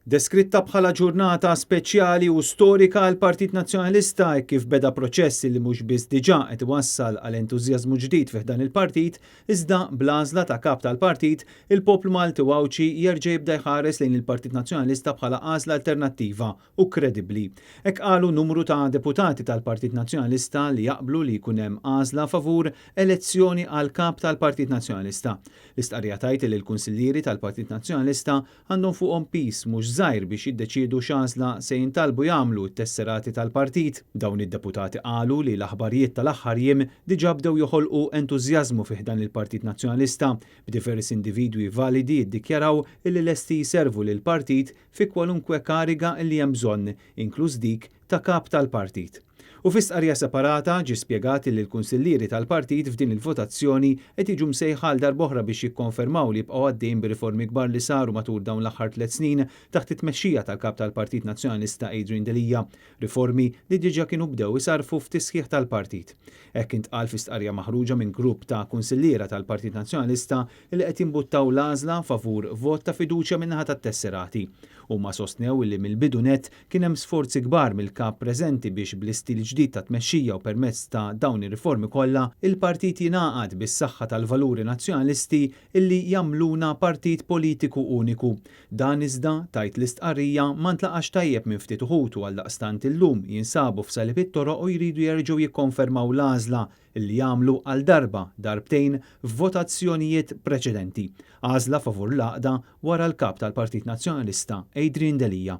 Deskritta bħala ġurnata speċjali u storika għall-Partit Nazzjonalista hekk kif beda proċess li mhux biss diġà qed iwassal għal entużjażmu ġdid fi ħdan il-partit, iżda bl-għażla ta' kap tal-partit, il-poplu Malti u Għawdxi jerġa' jibda jħares lejn il-Partit Nazzjonalista bħala għażla alternattiva u kredibbli. Hekk qalu numru ta' deputati tal-Partit Nazzjonalista li jaqblu li jkun hemm għażla favur elezzjoni għal kap tal-Partit Nazzjonalista. L-istqarrija tgħid li l-kunsillieri tal-Partit Nazzjonalista għandhom fuqhom piż mhux żgħir biex jiddeċiedu x'għażla se jintalbu jagħmlu t-tesserati tal-partit. Dawn id-deputati qalu li l-aħbarijiet tal-aħħar jiem diġà bdew joħolqu entużjażmu fi ħdan il-Partit Nazzjonalista, b'diversi individwi validi jiddikjaraw illi lesti jservu lill-partit fi kwalunkwe kariga illi hemm bżonn, inkluż dik ta' kap tal-partit. U fi stqarrija separata, ġie spjegat illi l-kunsillieri tal-partit f'din il-votazzjoni qed jiġu msejħa għal darb'oħra biex jikkonfermaw li jibqgħu għaddejjin bir-riformi kbar li saru matul dawn l-aħħar tlett snin taħt it-tmexxija tal-Kap tal-Partit Nazzjonalista Adrian Delia, riformi li diġà kienu bdew isarrfu f'tisħiħ tal-partit. Hekk intqal fi stqarrija maħruġa minn grupp ta' kunsilliera tal-Partit Nazzjonalista li qed jimbuttaw l-għażla favur vot ta' fiduċja min-naħa tat-tesserati. Huma sostnew illi mill-bidu nett Kien hemm sforzi kbar mill-Kap preżenti biex bl-istil ġdid ta' tmexxija u permezz ta' dawn ir-riformi kollha, il-partit jingħaqad bis-saħħa tal-valuri nazzjonalisti illi jagħmluna partit politiku uniku. Dan iżda, tgħid l-istqarrija, ma ntlaqax tajjeb minn ftit uħud u għaldaqstant illum jinsabu f'salib it-toroq u jridu jerġgħu jikkonfermaw l-għażla li għamlu għal darba, darbtejn f'votazzjonijiet preċedenti. Għażla favur l-għaqda wara l-Kap tal-Partit Nazzjonalista Adrian Delia.